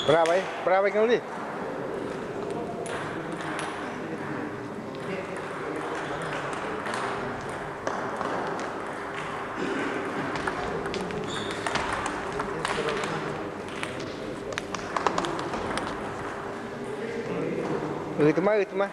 Правай, правай гынылы. Ыытыма, ыытыма.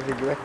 Биллибэт.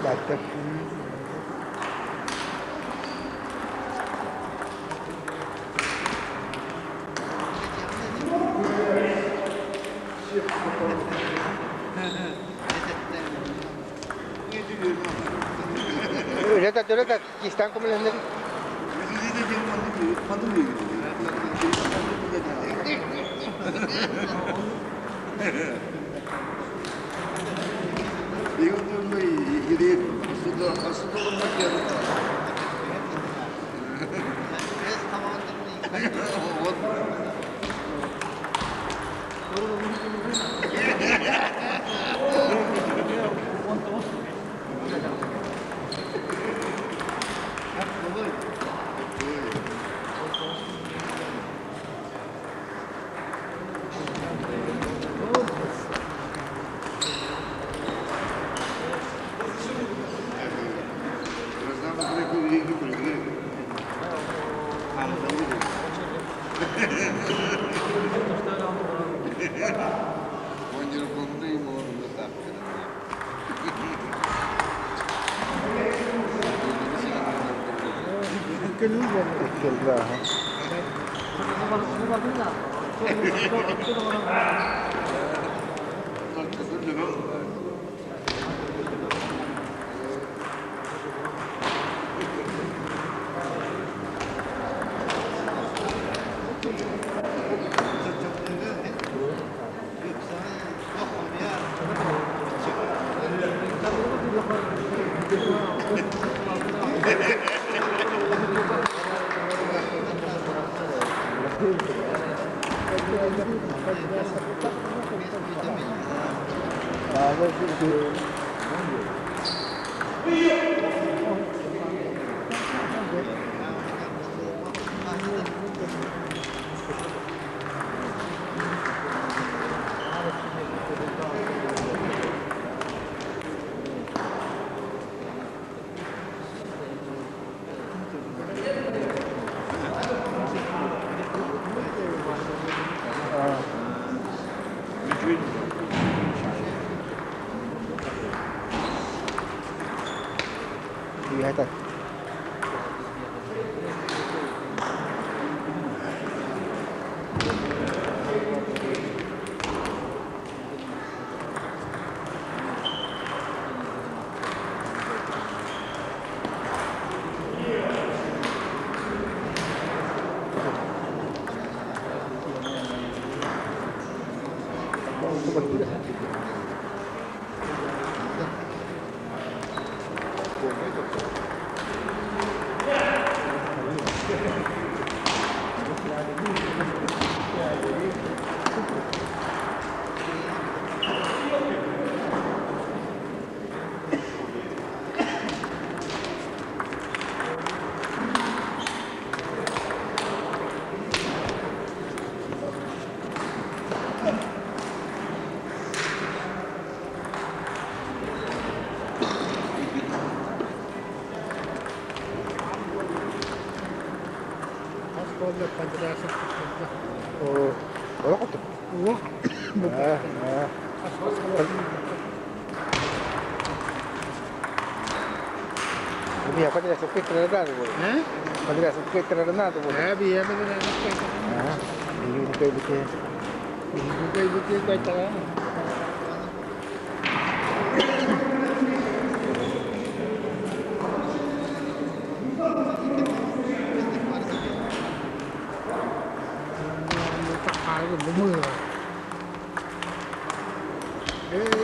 Баттар. Үлэ үлэ кистан көмөлөһүннэр.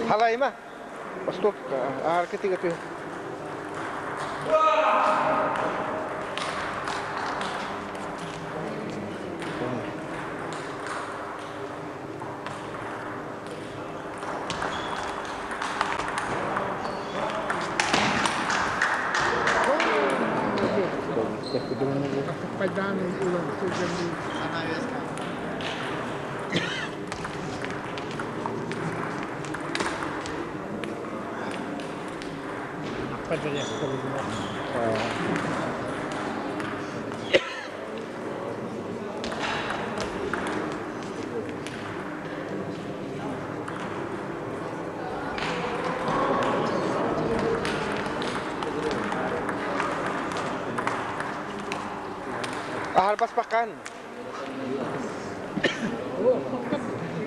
Халайма. Остуол аарка тигэ түһ. Аһарбас бакаан.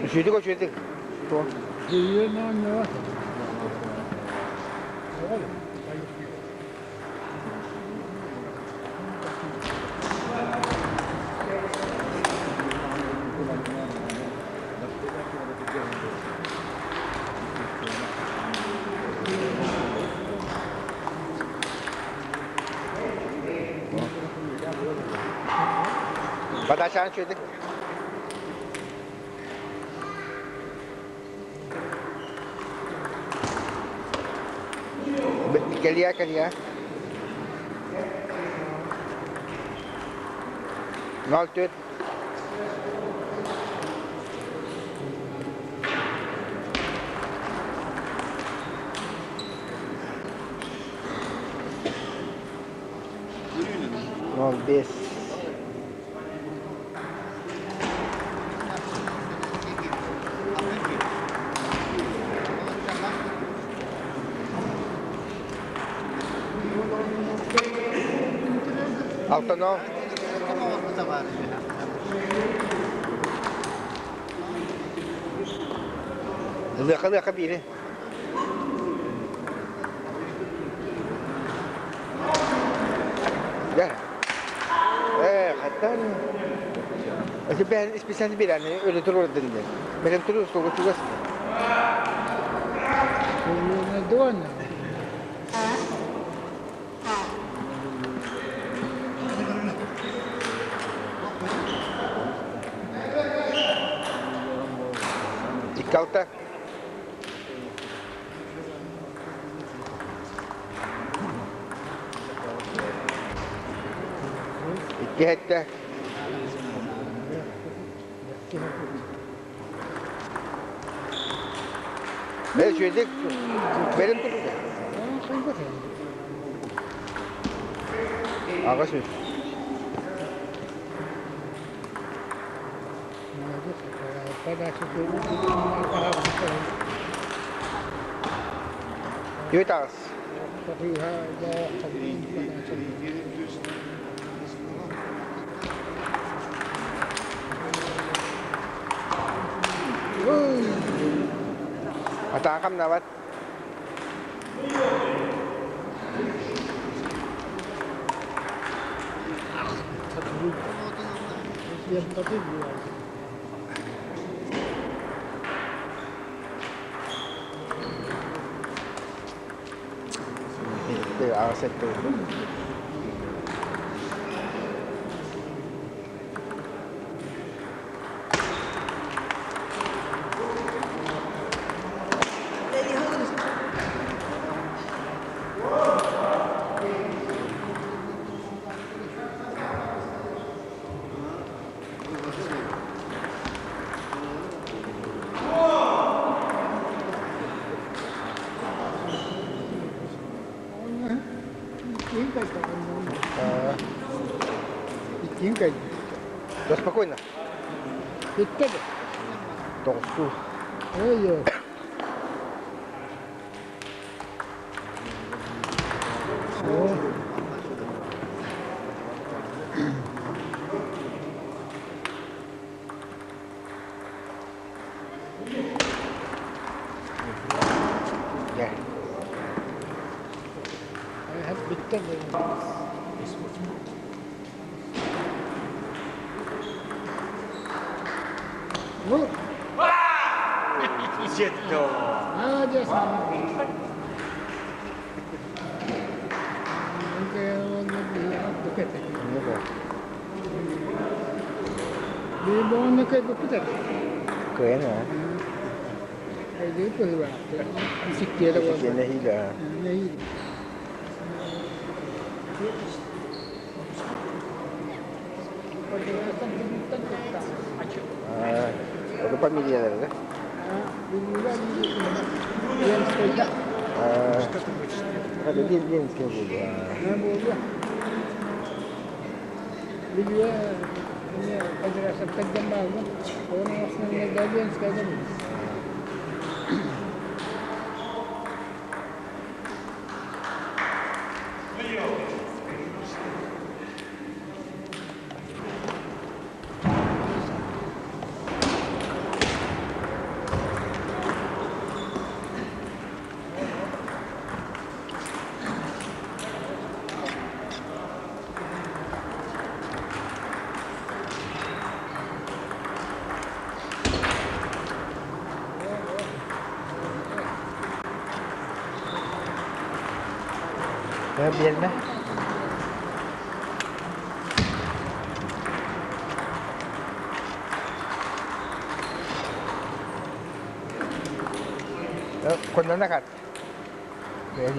Үчүгэй үчүгэй. Подача үчүгэй. Кэлиэ, кэлиэ. 04. 05. Алтанов. Ылыаха-ылыаха биири. Дьэ. Ээ, хаттан. Бэһэн исписэни биэрэн өлө туруордун диэн. Бэлэм туруор суолга чугас. 2 6. 2 7. Ээ, үчүгэйдик бэрин турда. 8 3. 4 8. Атаан хамнабат. 8 7. Да спокойно. 9. Дьэ. Кыайан аа. Нэһиилэ. Аа, фамилиялары да? Аа, Ленинская буолуо. Биэрмэ. คนนั้นนะครับเดี๋ยว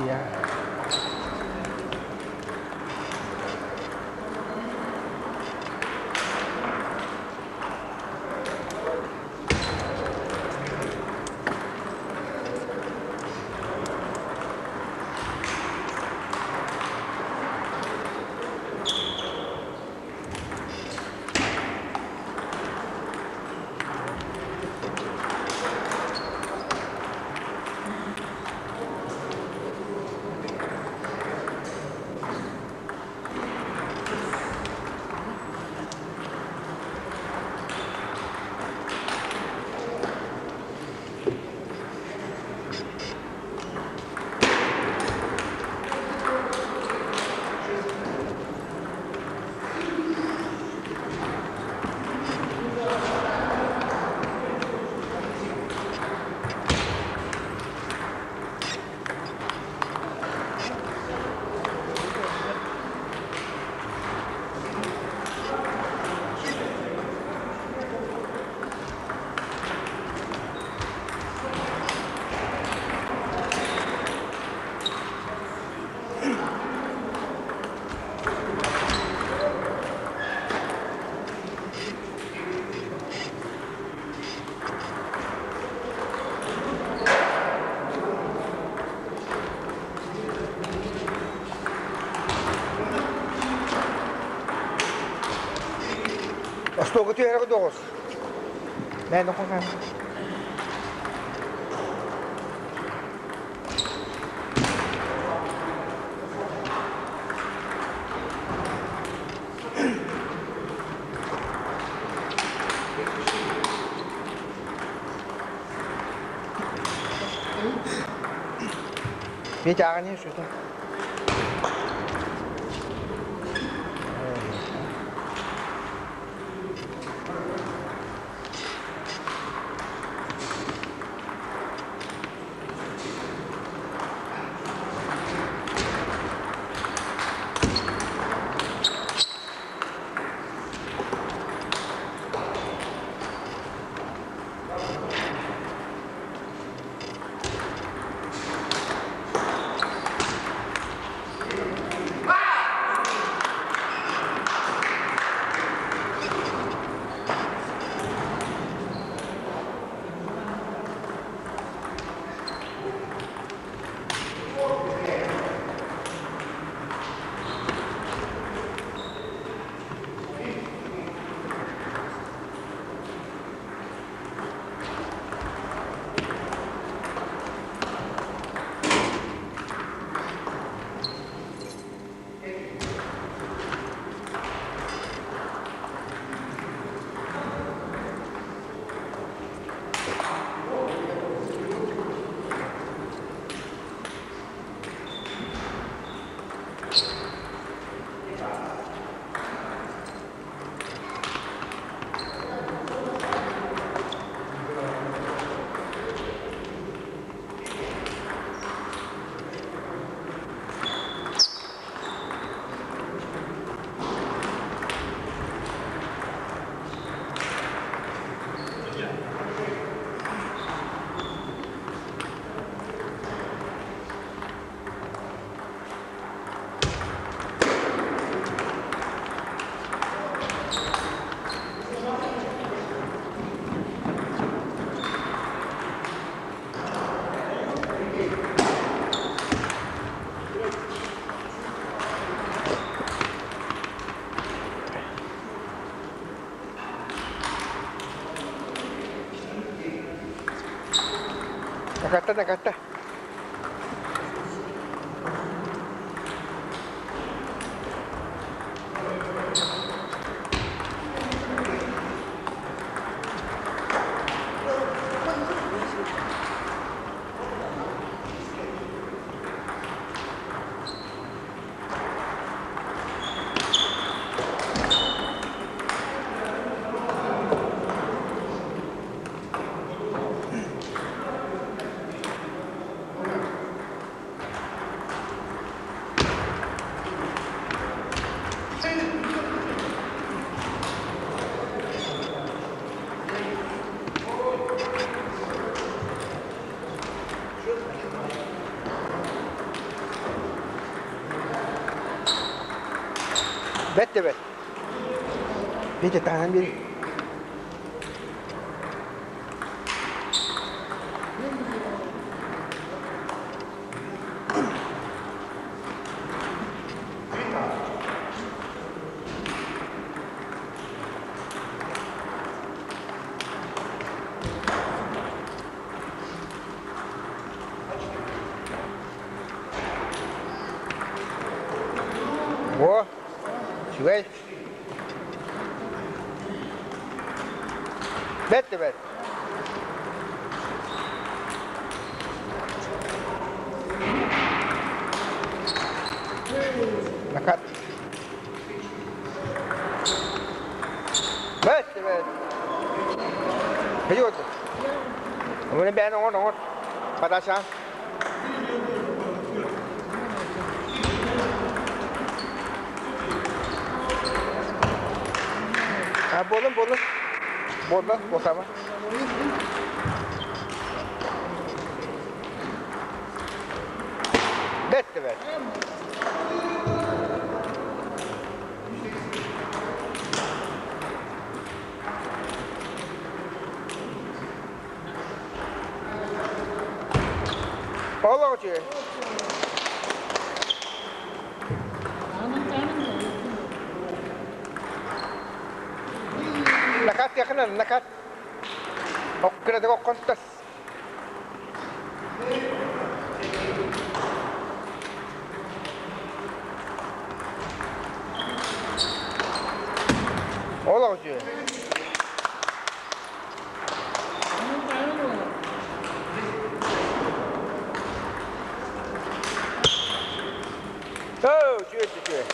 Остуолга түһэрэ доҕус. Мэн охохан. Петя ааҕан сүтэ. Накатта, накатта. Бэт да бэт. Петя таһынан биэри. Во, үчүгэй. Бэт да бэт. Накат. Бэт да бэт. Пойдет. Оны бэйэн оҥор оҥор. Подача. А буолун буолун. Буолла, буолсама. Бэт да бэт. Олох үчүгэй. Накат yakın накат. Оккырада окконтас. Ол оҕучу. Оо, үчүгэй, үчүгэй.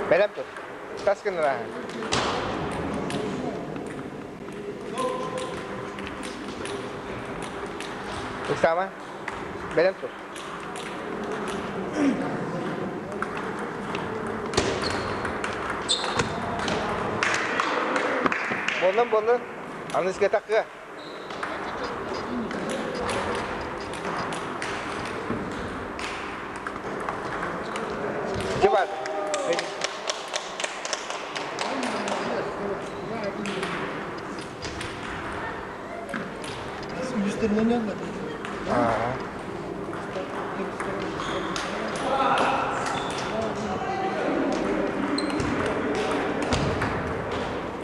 Бэлэм тут. Тас гыннарааһын. Ыксаама. Бэлэм тут. Буоллун, буоллун. Аныска такка. Дебат.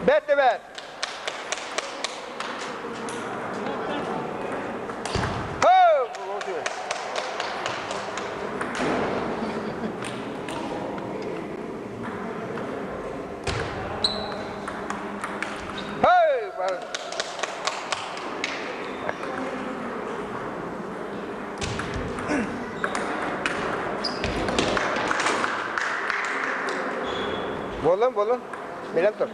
Бэт да бэт. Буоллун, буоллун. Билэн тур.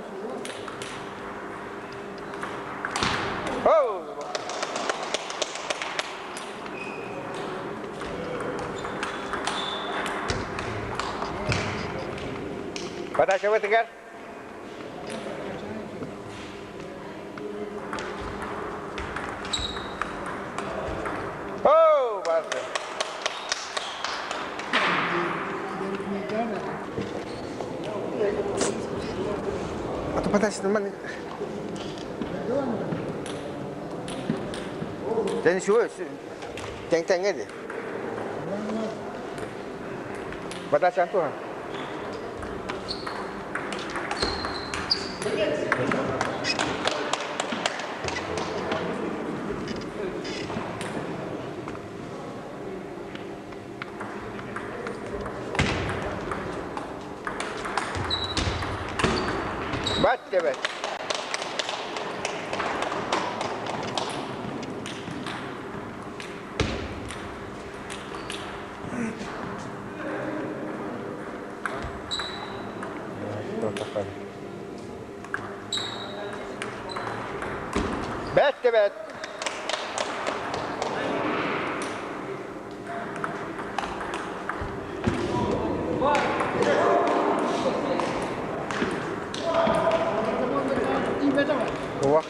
Подача вытыгар. Оу, барды. А то подача нормально. Да ничего, тэҥ-тэҥҥэ дии. Подача Антона. Бат тебе. Бэт да бэт. Туох?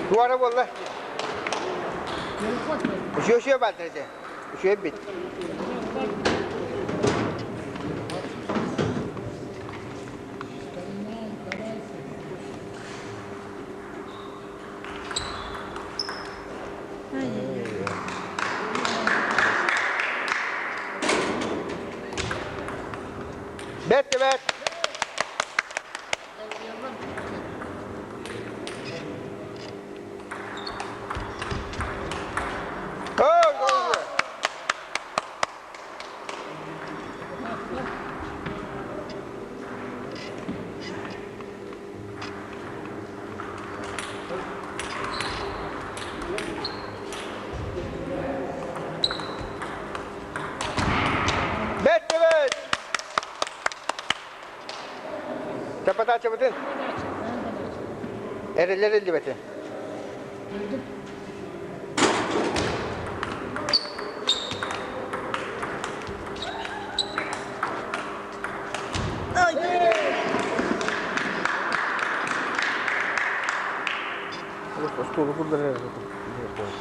Туора буолла. Үчүө бааллар этэ. Үчүө бит. Бэт да бэт. Эрэллэбитин. Эрэллэр эллибэтин. Остуолу курдар. Давай.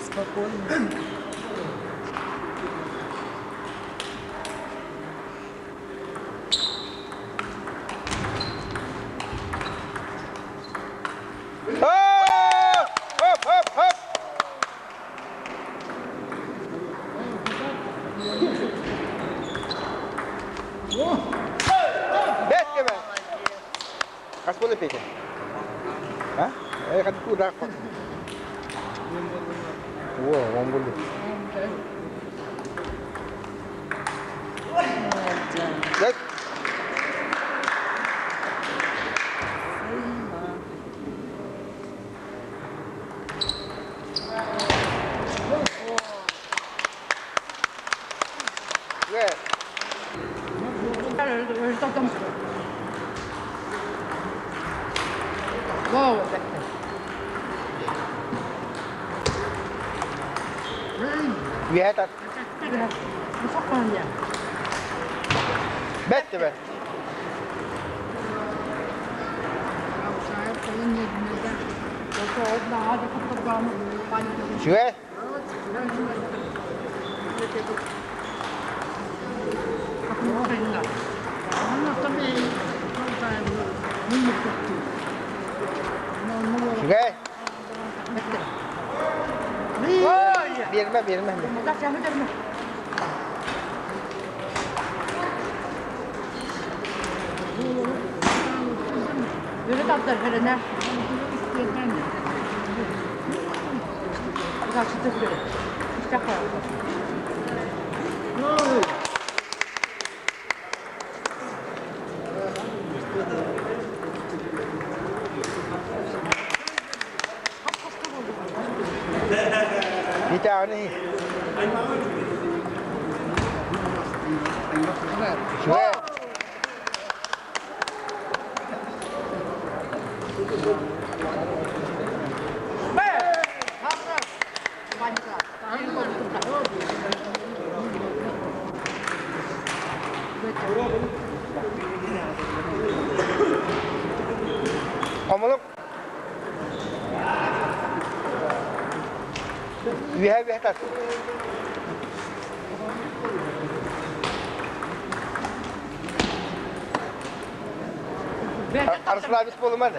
Спокойно. Хоп! Хоп, хоп, хоп! Бэт кэбэ! Хас буола Петя? А? О, он был. Молодец. Үөһэ Бэт бэт. Үчүгэй. Үчүгэй. Биэримэ, биэримэ. Виталий. Үчүгэй. Хомолук. Үөһэ үөһэ тас. Арславис буолуман.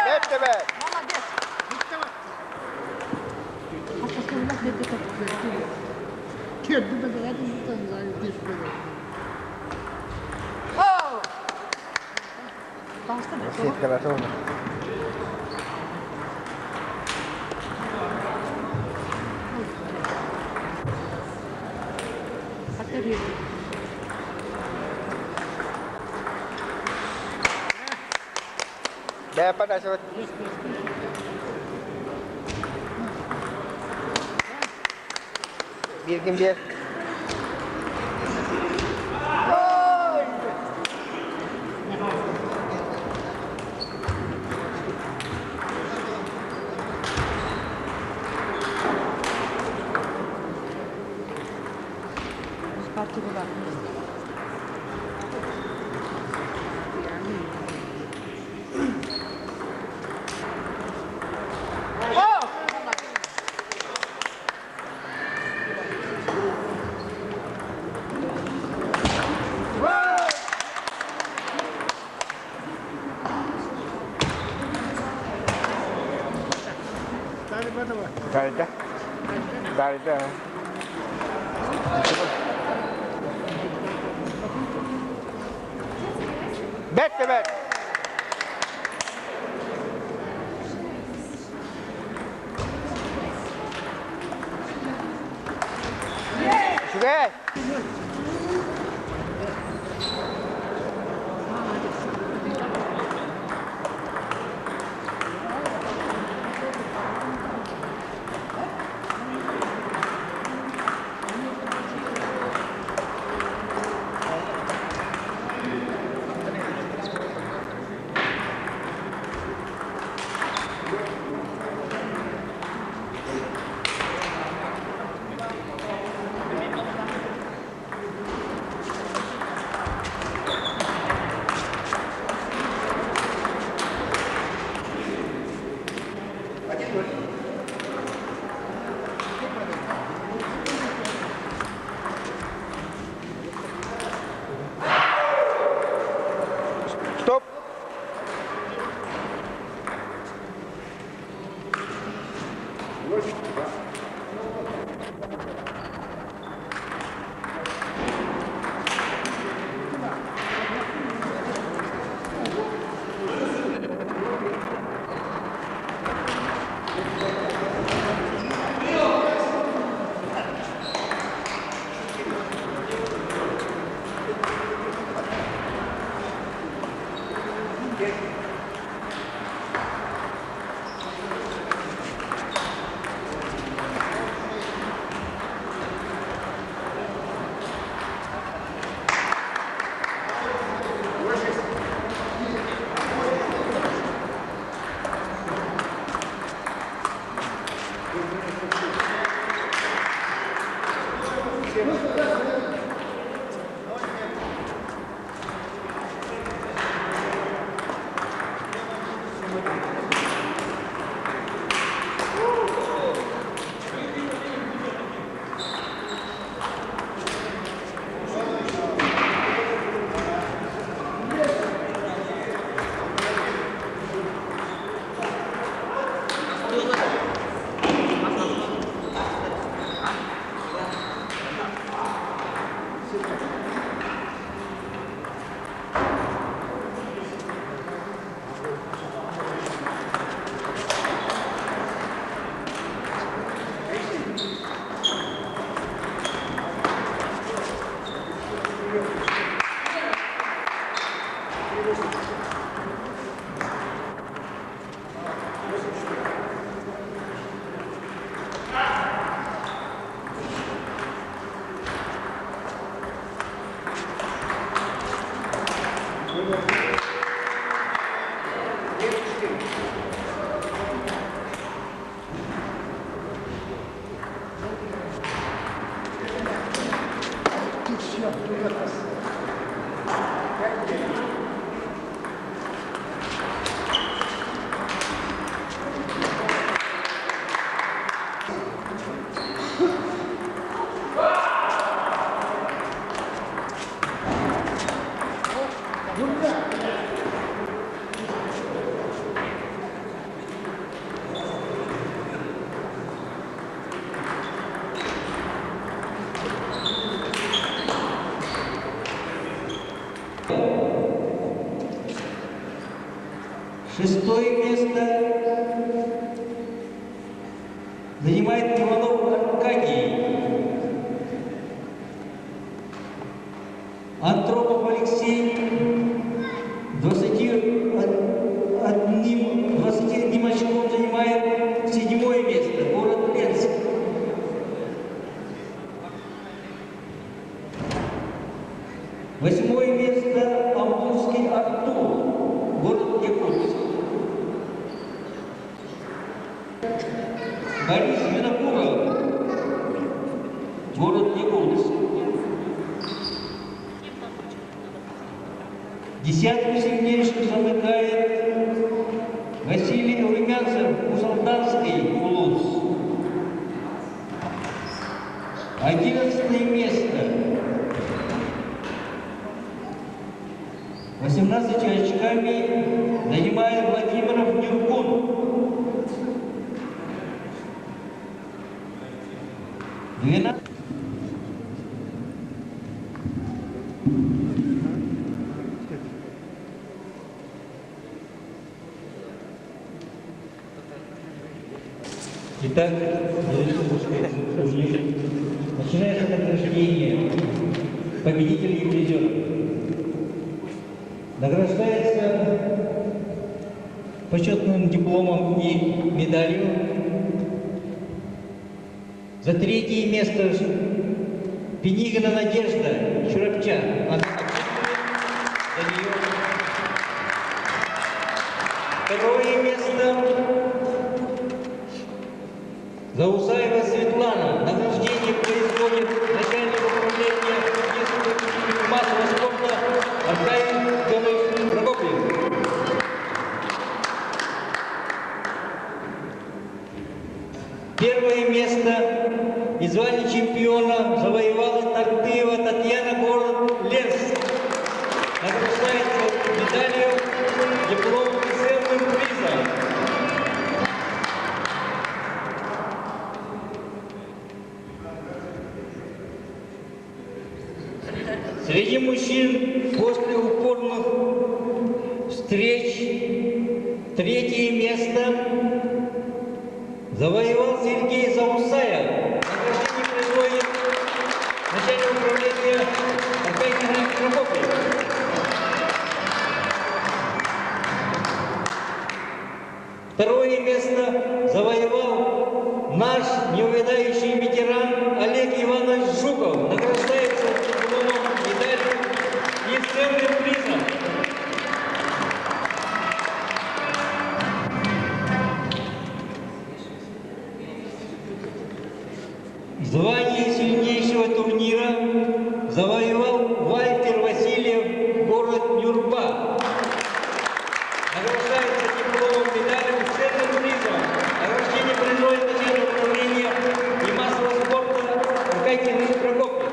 Бэт бэт. Сеткалата оны. Бэпа дасот. Биир ким биэр. Дайда. Дайда. Бэт да бэт. Үчүгэй. Стоп! Шестое место занимает Иванов Аркадий. Антропов Алексей 21 очком занимает седьмое место, город Ленск. Восьмое место Амбурский Артур, город Якутск. Борис Винокуров, город Якутск. Десятку сильнейших замыкает Василий Румянцев, Кусалданский улус. 11-е место. 18 очками занимает Владимиров Нюркун. 12 Итак, начинается награждение победителей и призеров. Награждается почетным дипломом и медалью за третье место Пенигина Надежда Чурапча. Она за нее. Второе место Заусаева Светлана. Награждение производит начальник управления детского массового спорта Аркадий Федорович Прокопьев. Первое место и звание чемпиона завоевала Тартыева Татьяна, город Ленск. Награждается медалью, дипломом и ценным призом. Среди мужчин после упорных встреч третье место завоевал Сергей Заусаев. Награждение производит начальник управления Аркадий Николаевич Прокопьев. Второе место завоевал наш неувядающий ветеран Олег Иванович Жуков. Награждается дипломом, медалью и ценным призом. Звание сильнейшего турнира завоевал Вальтер Васильев, город Нюрба. Награждается дипломом, медалью, ценным призом. Награждение производит начальник управления и массового спорта Аркадий Ильич Прокопьев.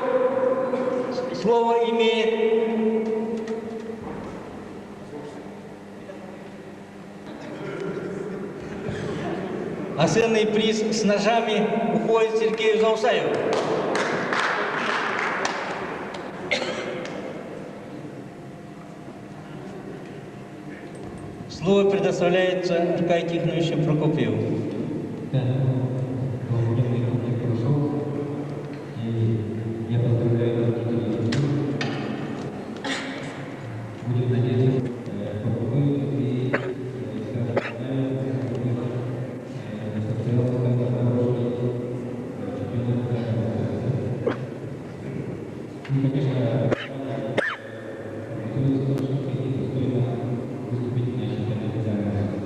Слово имеет А ценный приз с ножами уходит Сергею Заусаеву. Слово предоставляется Аркадию Тихоновичу Прокопьеву. Да, ну, турнир прошел, и я поздравляю родителей. Будем надеяться, попробуют и, скажем, турнир состоялся как хороший чемпионат. Ну, конечно, готовиться к тому, чтобы прийти достойно выступить на чемпионате России.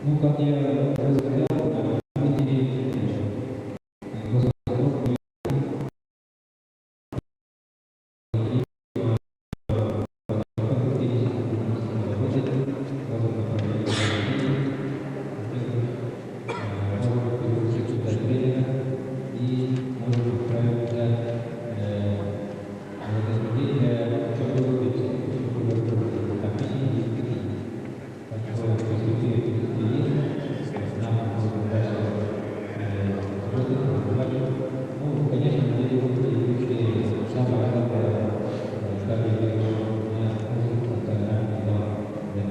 Ну, как я уже сказал, на Питере государство и может отправить туда молодых людей для учебы в там 50 Так что перспективы есть, нам нужно дальше работать, развивать. Ну, конечно, надеемся, самое главное, как я говорил, на национальный план для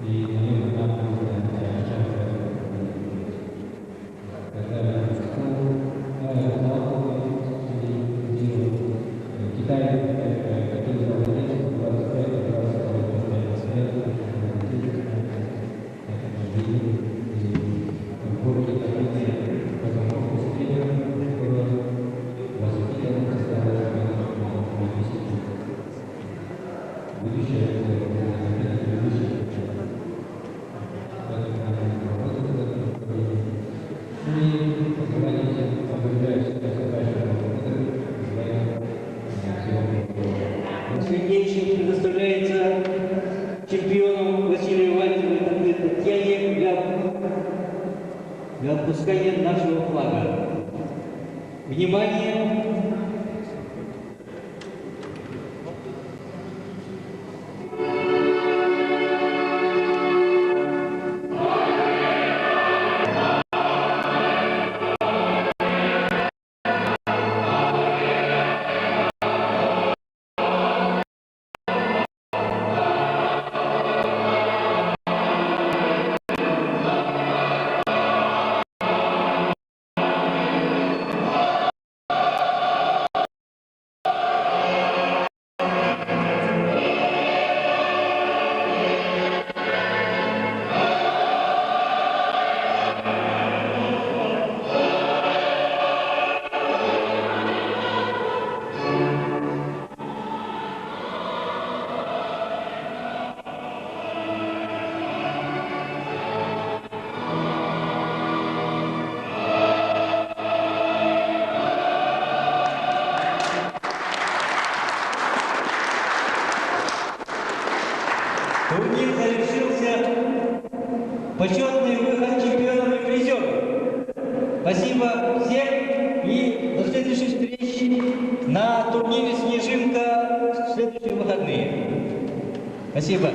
И, наверное, нам нужно часто когда Китай, который завладел 25 25 в городе Кабине познакомился с тренером, который воспитан осталось минут 10. Будущее, это будущее. Поэтому нам нужно работать в этом направлении. Ну и пожелание всем, поздравляю всех наступающим Новым годом, желаю всего доброго. Сильнейшим предоставляется чемпиону Василию Вальцеву и Татьяне для опускания нашего флага. Внимание! Турнир завершился. Почетный выход чемпионов и призеров. Спасибо всем и до следующей встречи на турнире «Снежинка» в следующие выходные. Спасибо.